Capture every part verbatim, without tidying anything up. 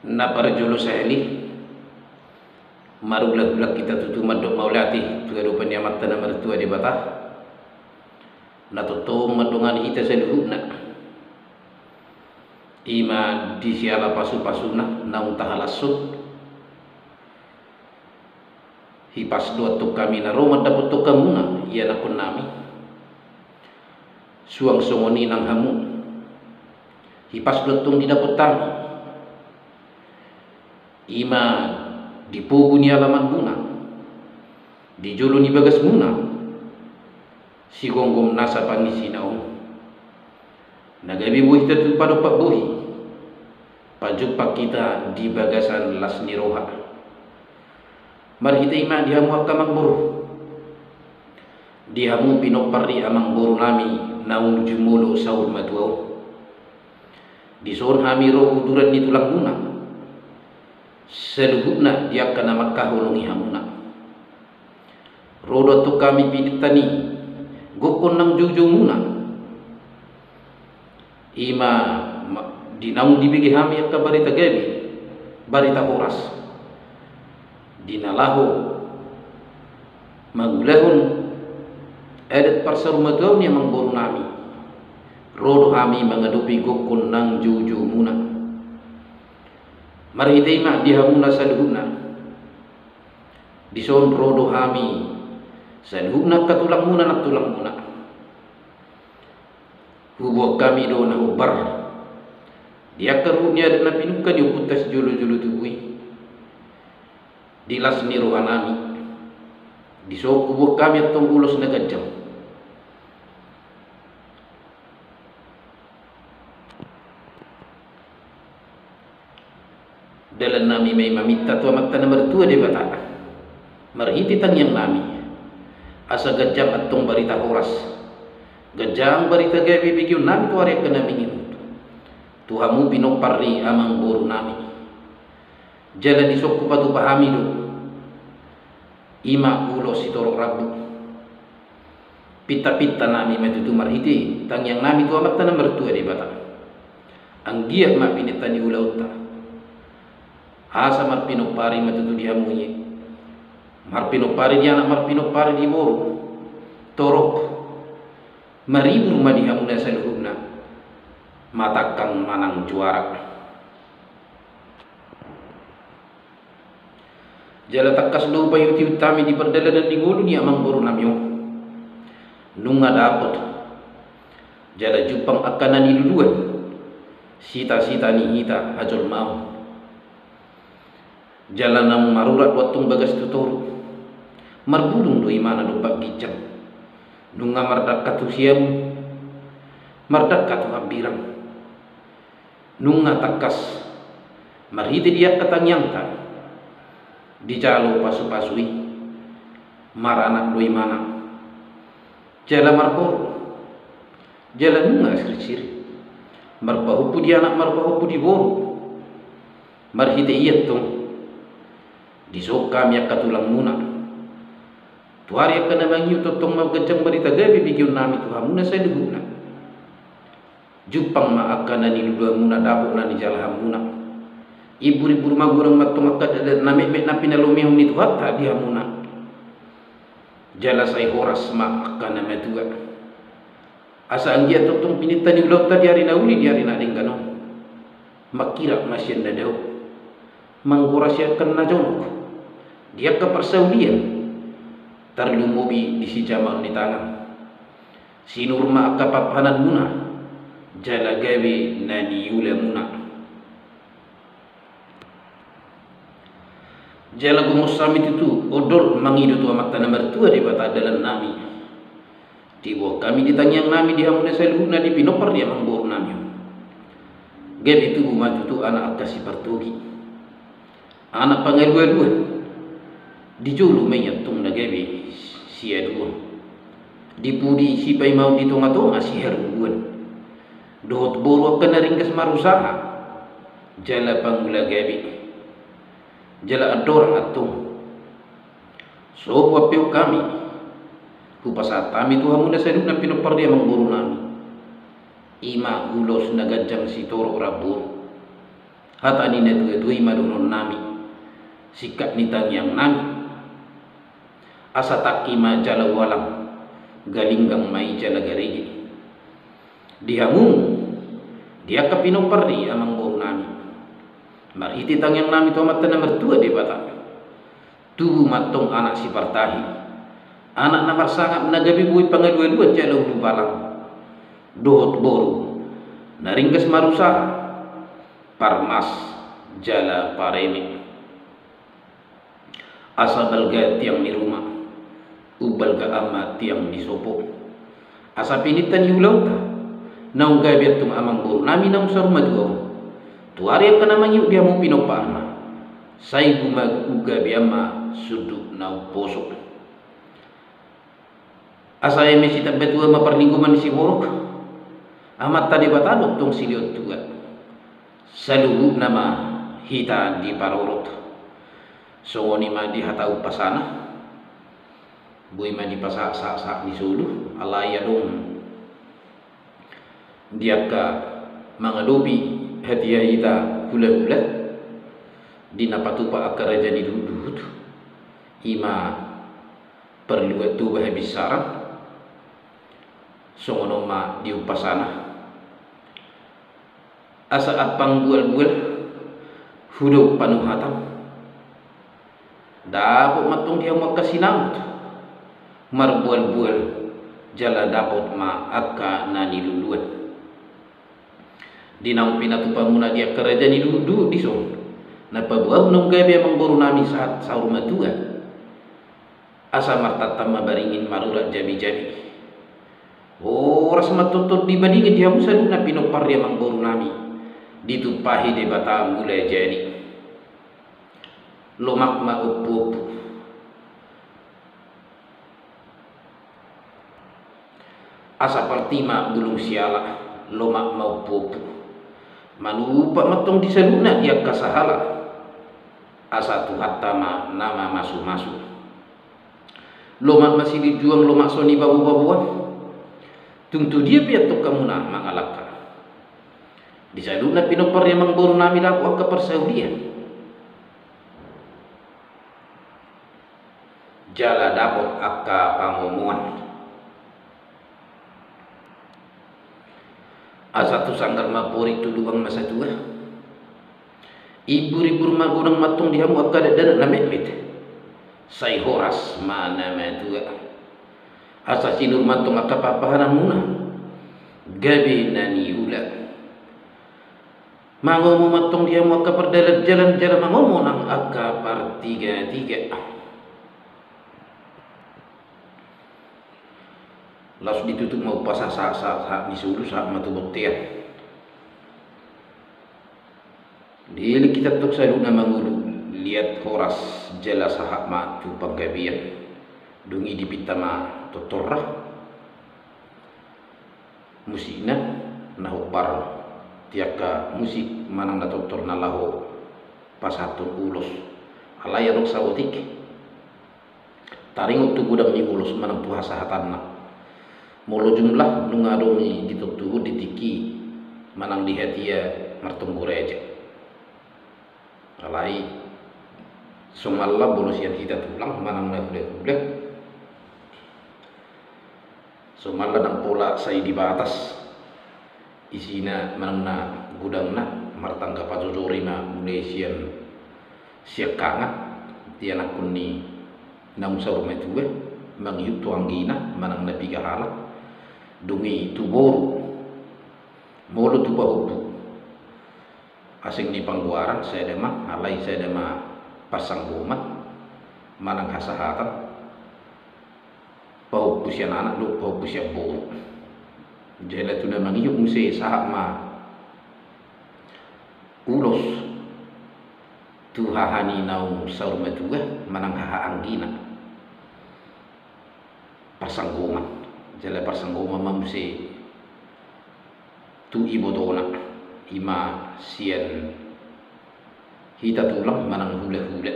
Na parjolo sahali, marulang-ulang hita tutu mandok mauliate tu adopan ni Amanta na martua Debata, na tongtong mandongani hita saluhutna. I ma di siala pasu-pasuna naung tahalashon. Hipas do antong hami na ro mandapothon hamuna, ianakhonnami. Suang songon i nang hamu, hipas do antong didapot hami. I ma di pogu ni alamanmuna, di jolo ni bagasmuna, sigomgom nasa pangisina on. Na gabe boi hita tu padompak bohi, pajumpang hita di bagasan las ni roha. Marhite i ma di hamu angka amangboru, di hamu pinompar ni amangborunami naung jumolo saur matua on. Dison hami ro uduran ni tulangmuna, saluhutna di angka na mangkaholongi hamuna. Ro do antong hami pinantan ni gokhon nang joujoumuna. I ma, ma, di naung dibege hami angka barita gabe, barita horas, di na laho mangulahon adat parsaurmatuaon ni amangborunami. Ro do hami mangadopi gokhon nang joujoumuna. Marhite i ma di hamuna saluhutna. Dison ro do hami saluhutna angka tulangmuna nang tulangmuna. Huboan hami do na hombar di angka ruhut ni adat na pinungka ni ompunta sijolo-jolo tubu i, di las ni rohanami. Dison huboan hami antong ulos na ganjang. Dalannami ma i maminta tu Amanta na martua Debata, marhite tangiangnami, asa ganjang antong barita horas, ganjang barita gabe begeonnami tu ari angka na mangihut, tu hamu pinompar ni amangborunami. Jala dison hupatupa hami do i ma ulos sitorop rambu. Pinta-pintanami ma tutu marhite tangiangnami tu Amanta na martua Debata. Anggiat ma pinantan ni ulaonta, asa marpinompari ma tutu di hamu i, marpinompari di anak, marpinompari di boru, torop maribur ma di hamuna saluhutna, matangkang manang juara. Jala tangkas do hupaihut-ihut hami di pardalanan ni ngolu ni amangborunami on. Nunga dapot jala jumpang angka na niluluan sita-sita ni hita hajolmaon. Jala naung marurat do antong bagas tu toru, marbulung do imana dompak ginjang. Nunga mardangka tu siamun, mardangka tu hambirang. Nunga tangkas marhite di angka tangiangta dijalo pasu-pasu i, maranak do imana, jala marboru, jala nunga sirsir, marpahompu di anak, marpahompu di boru. Marhite i antong dison hami angka tulangmuna, tu ari angka na mangihut tongtong ma ganjang barita gabe begeonnami tu hamuna saluhutna. Jumpang ma angka na niluluanmuna, dapot na nijalahanmuna. Ibur-ibur magodang ma antong angka adat na metmet na pinalomehon ni Tuhanta di hamuna. Jala sai horas ma angka na matua, asa anggiat tongtong pinantan ni ulaonta di ari na uli, di ari na denggan on. Mangkirap ma sian na dao, manggora sian angka na jonok di angka parsaulian, tarlumobi di sijamaon ni tangan. Sinur ma angka panganmuna, jala gabe na niulamuna. Jala gomos hami tutu ondor mangido tu Amanta na martua Debata dalannami. Diboan hami di tangiangnami di hamuna saluhutna di pinompar ni amangborunami on. Gabe tubu ma tutu anak angka sipartogi, anak pangalualuan. Di jolo ma i antong na gabe siaduon, di pudi sipaimaon, di tonga-tonga siharungguan. Dohot boru angka na ringgas marusaha jala pangula gabe. Jala andorang antong so huampeon hami, hupasahat hami tu hamuna saluhutna pinompar ni amangborunami, i ma ulos na ganjang sitorop rambu on. Hata ni natuatua i ma dohonon nami, singkat ni tangiang nami. Asa tangki ma jala ualang, galinggang ma i jala garege. Di hamu, di angka pinompar ni amangboru nami, marhite tangiang nami tu Amanta na martua Debata, tubu ma antong anak sipartahi, anak na marsangap na gabe boi pangalualuan jala ulubalang, dohot boru na ringgas marusaha, parmas jala pareme. Asa balga tiang ni ruma, umbalga ma tiang ni sopo. Asa pininta ni ulaonta, naung gabe antong amangboru nami naung saur matua on, tu ari angka na mangihut di hamu pinomparna, sai gumagum gabean ma sundut na umposo. Asa eme sitambatua ma parlinggoman ni siborok, Amanta Debata do antong silehon tua. Saluhutna ma hita diparorot. Songon i ma di hata umpasana. Boi ma dipasahat sahat ni solu, alai adong di angka mangadopi hatiha hita hulahula di na patupa angka raja ni duhutduhut, i ma parluat toba habinsaran. Songon on ma di umpasana. Asa ampang bualbual, hudaon panuhatan. Dapot ma antong di hamu angka sinamot, marbualbual, jala dapot ma angka na niluluan. Di naung pinatupamuna di angka raja ni duhutduhut dison, na paboahon naung gabe amangboru nami sahat saur matua. Asa martantan ma baringin, marurat jabijabi. Horas ma tongtong dibaringin di hamu saluhutna pinompar ni amangboru nami, ditumpahi Debata mula jadi. Lomak ma ompuompu. Asa parti ma bulung siala, lomak ma ompuompu. Manumpak ma antong di saluhutna di angka sahala. Asa Tuhanta ma na mamasumasu. Lomak ma silinjuang, lomak so nibabobaboan. Tung tu dia pe antong hamuna mangalangka. Di saluhutna pinompar ni amangboru nami dapot angka parsaulian. Jala dapot angka pangomoan. Asa tu sanggar ma porik, tu lubang ma satua. Imburimbur ma godang ma antong di hamu angka dakdanak na metmet. Sai horas ma na matua. Asa sinur ma antong angka pahanpahananmuna. Gabe na niula. Mangomo ma antong di hamu angka pardalandalan jala mangomo nang angka partigatiga. Laos ditutup ma umpasa sahat, sahat, sahat ni solu, sahat ma tu bontean. Dielek hita antong saluhutna mangolu, liat horas jala sahat ma tu panggabean. Dung i dipinta ma tortorna. Musikna na hombar, di angka musik manang na tortor na laho pasahathon ulos. Alai adong saotik taringot tu godang ni ulos manang tu hasahatanna. Molo jumlah nunga adong i di tontuhon di tingki manang di hatiha martonggo raja. Alai so malla molo sian hita tulang manang na hulahula, so malla ndang pola sai di batas isina manang na godangna, martangga pajojori ma mulai sian siangkangan, di anakkon ni naung saur matua, mangihut tu anggina manang na piga halak, dung i tu boru. Molo tu pahompu, asing ni panggoaran, sada ma, alai sada ma parsanggoman manang hasahatan, pahompu sian anak dohot pahompu sian boru. Jala tu na mangihut muse sahat ma ulos tu haha ni naung saur matua manang haha anggina. Parsanggoman, jala parsanggoman ma muse tu ibotona, i ma sian hita tulang manang hulahula.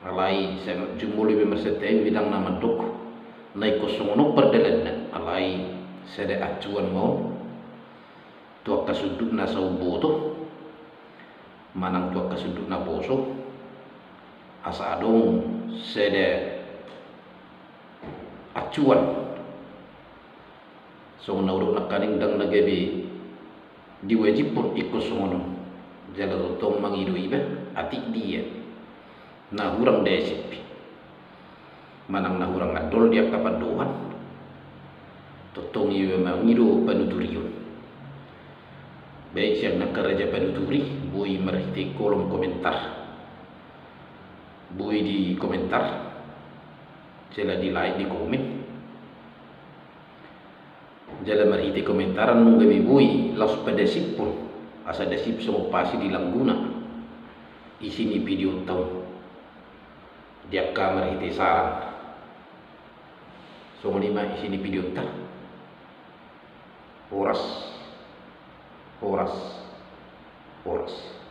Alai sai jumolo iba marsantabi, ndang na mandok na ingkon songon on pardalanna, alai sada acuan ma on tu angka sundut na so umboto. Manang tu angka sundut naposo, asa adong sada acuan. Songon na hudok nangkaning, ndang na gabe diwajibhon ingkon songon on. Jala tongtong mangido iba atik dia na hurang dasip i. Manang na hurang andol di angka pandohan, tongtong iba mangido panuturion. Baik sian angka raja panuturi, boi marhite kolom komentar, boi di komentar, jala di like, di komen. Jala marhite komentaran nunga gabe boi laos padasiphon, asa dasip songon pasi di langguna isi ni videonta on. Di angka marhite saran. Songon i ma isi ni videonta. Horas, horas, horas.